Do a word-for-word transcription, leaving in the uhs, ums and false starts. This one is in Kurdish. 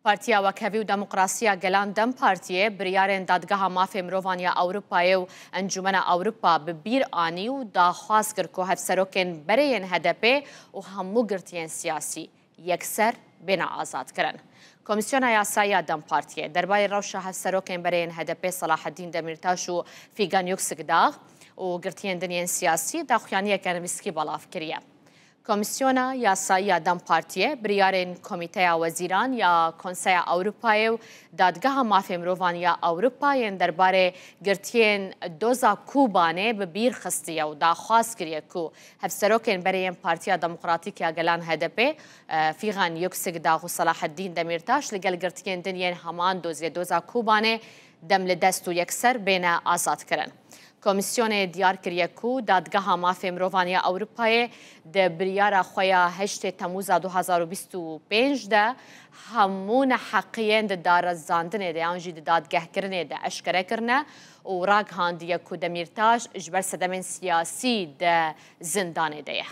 Partiya Wekhevî û Demokrasiya Gelan DEM Partiyê biryarên Dadgeha Mafê Mirovan ya Ewropayê û Encûmena Ewropa bi bîr anî û daxwaz kir ku hevserokên berê yên H D P û hemû girtiyên siyasî yekser bêne azadkirin. Komîsyona Yasayî ya DEM Partiyê derbarê rewşa hevserokên berê yên H D P Selahaddîn Demîrtaş û Fîgan Yuksekdag û girtiyên din yên siyasî daxuyaniyeke nivîskî belav kiriye. Komîsyona Yasayî ya DEM Partiyê biryarên Komîteya Wezîran ya Konseya Ewropayê û Dadgeha Mafê Mirovan ya Ewropa yên derbarê girtiyên doza Kobanê bi bîr xistiye û daxwaz kiriye ku hevserokên berê yên Partiya Demokratîk ya Gelan H D P, e, Fîgan Yuksekdag û Selahaddîn Demîrtaş li gel girtiyên din yên heman dozê doza Kobanê dem li dest û yekser bêne azadkirin. Komîsyonê diyar kiriye ku Dadgeha Mafê Mirovan ya Ewropayê di biryara xwe ya heştê Temûza du hazar û bîst û pênc de hemû neheqiyên di darizandinê de yan jî di dadgehkirinê de eşkere kirine û ragihandiye ku Demîrtaş ji ber sedemên siyasî di zindanê de ye.